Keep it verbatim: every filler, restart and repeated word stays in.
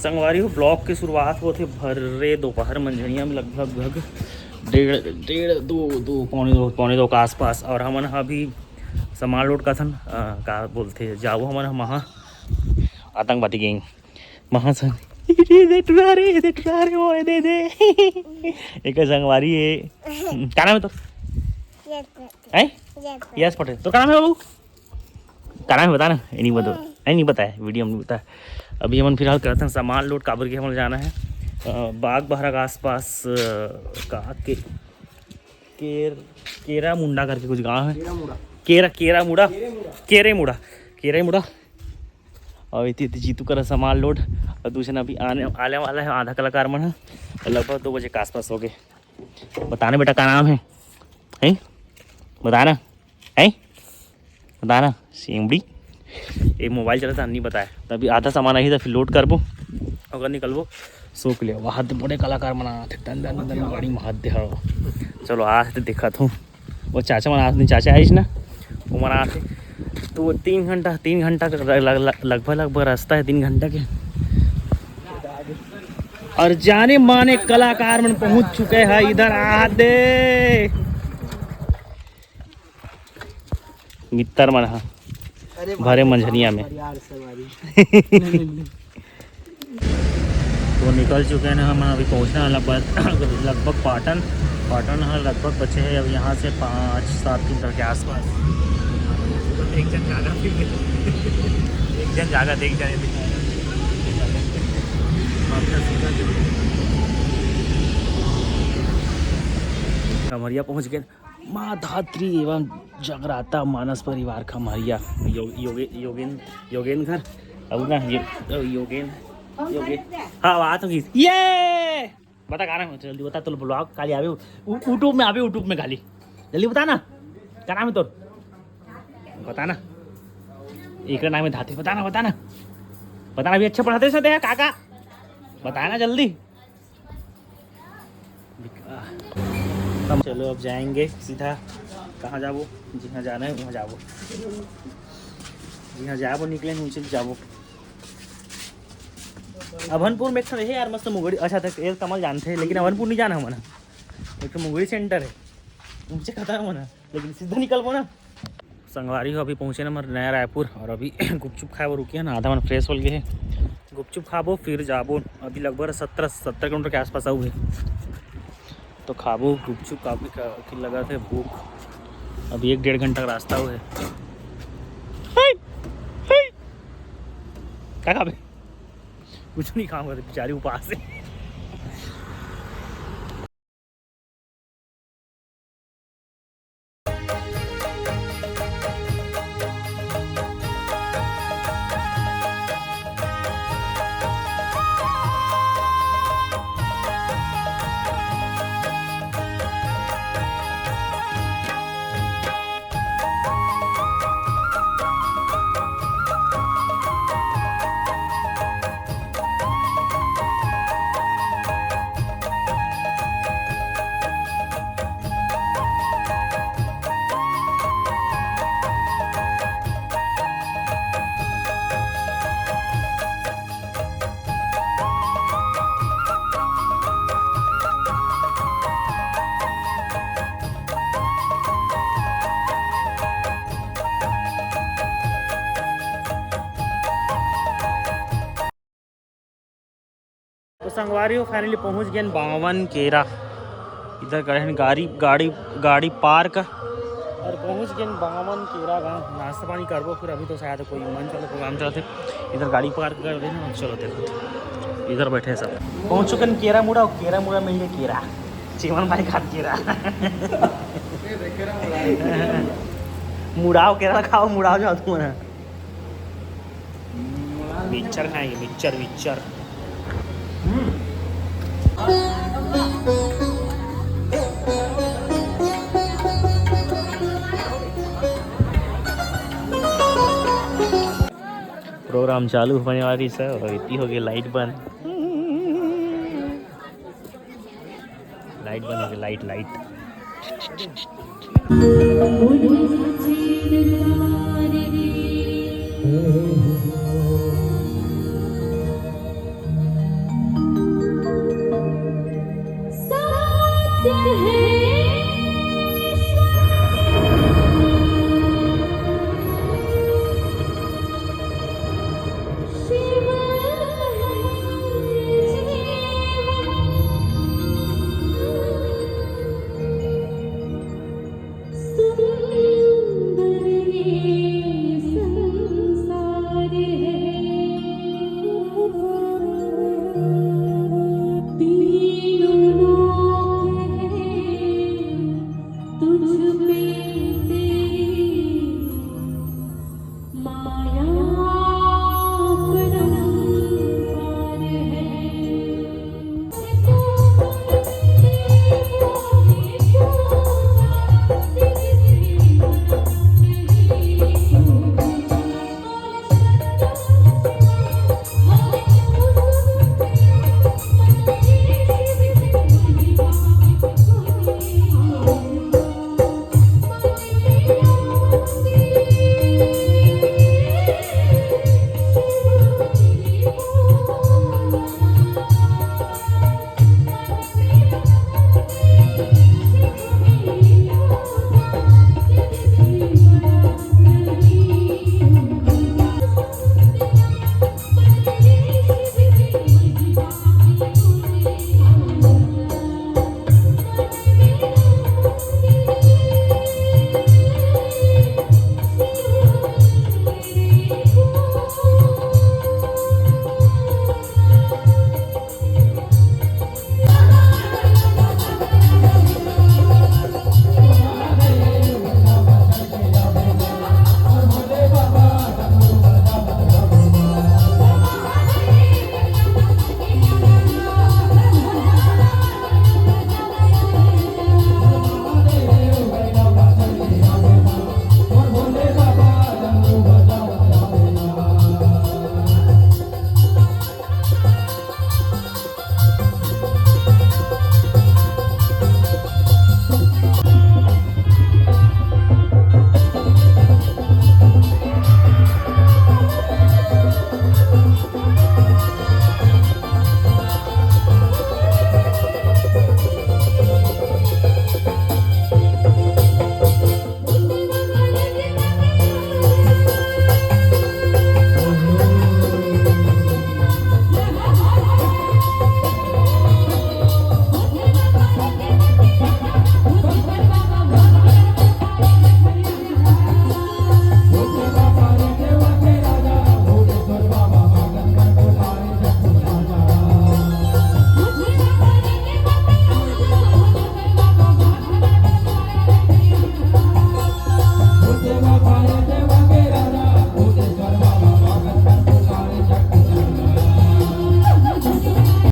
संगवारी हो, vlog के शुरुआत होथे भर्रे दोपहर मंझनिया में, लगभग डेढ़ डेढ़ दो दो पौने दो पौने दो के आसपास। और हमन ह अभी सामान load करथन, अ, का बोलथे, जाबो हमन ह महा आतंकवादी gang महा संग। दे टुरा रे, दे टुरा रे, ओए दे दे। एक संगवारी है। का नाम है तोर? हैं? यश पटेल। तो का नाम है बाबू? का नाम है बता ना, ये नहीं बता, ये नहीं बताया, video में नहीं बताया। अभी हमन फिलहाल करथन सामान load, काबर के हमन जाना है, अ, बाग बहरा के आसपास, अ, का के, केर, केरा मुंडा करके कुछ गांव है। केरा मुड़ा। केरा, केरा मुड़ा। केरे मुड़ा। केरे मुड़ा। केरे मुड़ा। और इतनी, इतनी जीतू करा सामान load। और दूसरे अभी आने, आने वाला है आधा कलाकार मन है। लगभग दो बजे के आसपास हो गए। बताना बेटा, का नाम है? हैं? बताना। हैं? बताना। सिमड़ी। ये mobile चलता नहीं बताया। तभी आधा सामान आही तो फिर load करबो। अगर निकलबो। सो के लिए वहाँ तो बड़े कलाकार मन आथे। दन दन दन गाड़ी में हाथ दे हवा। चलो, आज तो देखा था। वो चाचा मन आथे, चाचा आइस ना, वो मन आथे। तो वो तीन घंटा, तीन घंटा का लग-, लग-, लगभग, लगभग रास्ता है तीन घंटा के। और जाने माने कलाकार मन पहुंच चुके हैं इधर। आ दे मित्तर मन हा। अरे भरे मंझनिया में। यार, सवारी। तो निकल चुके हैं हम, अभी पहुंचना है लगभग, लगभग पाटन। पाटन है लगभग बचे हैं अब यहाँ से पाँच सात किलोमीटर के आसपास। एक जन जागा फिर एक जन जागा देख जाए। खम्हरिया पहुंच गए। माँ धात्री एवं जगराता मानस परिवार खम्हरिया। यो-, योगे-, योगेन-, योगेन घर। अब ना ये, योगेन, योगेन। हाँ, बात होगी। ये बता, का नाम है? जल्दी बता, तो vlog काली आवे, उ-, YouTube में आवे, YouTube में खाली। जल्दी बता ना, का नाम है तोर? बता ना। एक नाम है धात्री, बता ना, बता ना। बता ना, अभी अच्छा पढ़ाते से काका। बता ना जल्दी। चलो, अब जाएंगे सीधा। कहाँ जाबो? जिहाँ जाना है, वहाँ जाबो। जिहाँ जाबो, निकले, उनसे जाबो। अभनपुर में एक ठन हे यार, मस्त मुंगरी। अच्छा, तक ये कमल जानते हैं, लेकिन अभनपुर नहीं जाना हमन। एक ठन मुंगरी center है, उनसे खतरा मना, लेकिन सीधा निकलबो ना। संगवारी हो, अभी पहुँचे ना हमर नया रायपुर, और अभी गुपचुप खाए बर रुके हैं ना, आधा मन fresh होल गए हैं। गुपचुप खाबो, फिर जाबो। अभी लगभग सत्रह, सत्तर किलोमीटर के आसपास आऊ है, तो खाबो गुपचुप। काफी का-, की लगा थे भूख। अभी एक डेढ़ घंटा का रास्ता हुआ है। हाय, हाय। क्या खाबे? कुछ नहीं खाऊंगा, तो बेचारी उपास है। तो संगवारी हो, finally पहुंच गए बावन केरा। इधर करे हैं गाड़ी, गाड़ी, गाड़ी park और पहुंच गए बावन केरा गांव। नाश्ता पानी करबो फिर, अभी तो शायद कोई मन चलो program चलते। इधर गाड़ी park कर देना, चलो देखो इधर बैठे हैं सब। पहुंच चुके हैं केरा मुड़ा, और केरा मुड़ा मिल गया केरा। चिमन भाई खात केरा। मुड़ाओ केरा खाओ, मुड़ाओ जाओ तुम। मिक्सचर खाएंगे, मिक्सचर, मिक्सचर। प्रोग्राम चालू होने वाली सर, और इतनी हो गई लाइट बंद। लाइट बंद हो गई, लाइट, लाइट।